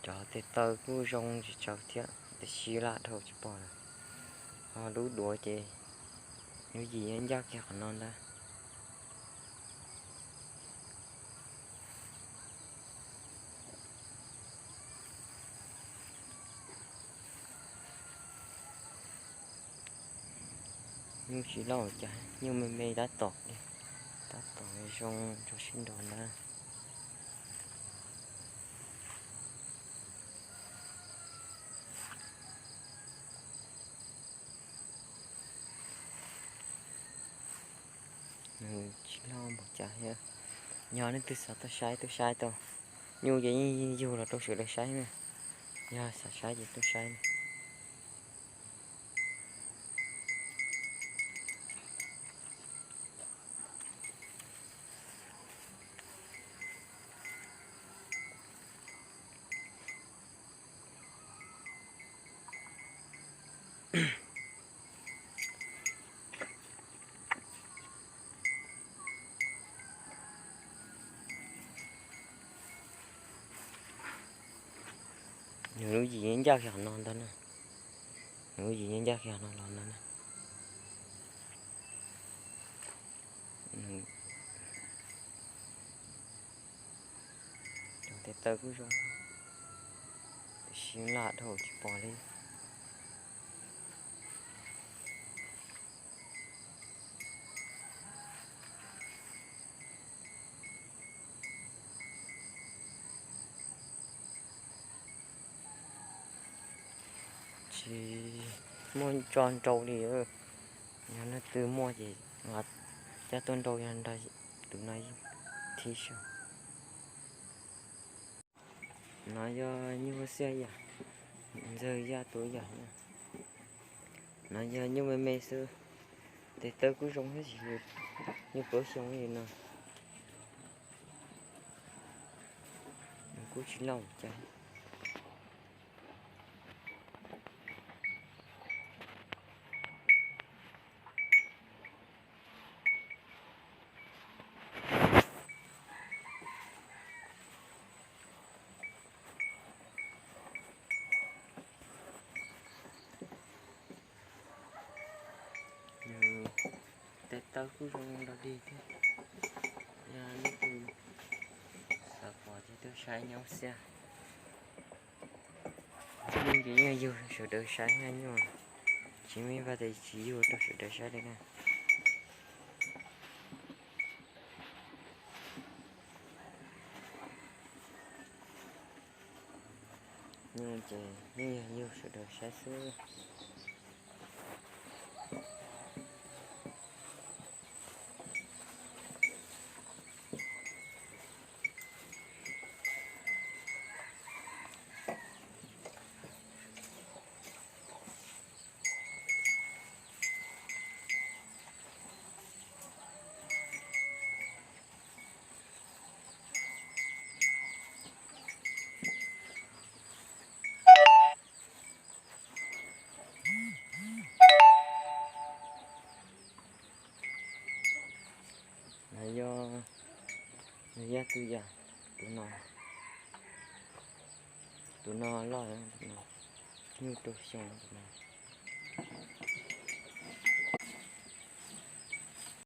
Cov tes taw kuj zoo tsis tsawg thiab, tab sis lam dhau tsis pom lawm. Ho lub duav ces lub yim ncaj kiag qhov no ntag. Nyuj tsis loj cas, nyuj me me tab tom, tab tom zoo rau sib nrog ntag. Nws tsis loj npaum cas thiab. Yog leej twg xav tuaj saib tuaj saib tau. Nyuj ces yeej yug los rau sawv daws saib na. Yog xav saib ces tuaj saib. Nws lub yim ncaj kiag qhov no ntag na. Nws lub yim ncaj kiag qhov no los ntag na. Cov tes taw kuj zoo, tiam sis lam dhau tsis pom li. Tsis muaj tso nrau li. Yog leej twg muaj ces coj tuaj nrau yog nrog tus no thib saib. No yog nyuj xiab yam, ntxawg yaj tuav yam. No yog nyuj me me xwb, tes taw kuj zoo thiab, nyuj plaub xyoo li no. Nws kuj tsis loj cas. Nws tes taw kuj zoo nrog dig thiab. Yog leej twg xav pom ces tuaj saib nyuj xiab. Nyuj ces yeej yug sawv daws saib nyuj, tsis muaj ib vaj tes tsis yug rau sawv daws saib li na. Nyuj ces yeej yog yug sawv daws saib xwb. Nws yog, nws yog tus yam, tus no, tus no loj, tus no nyuj rau xyoo tus no.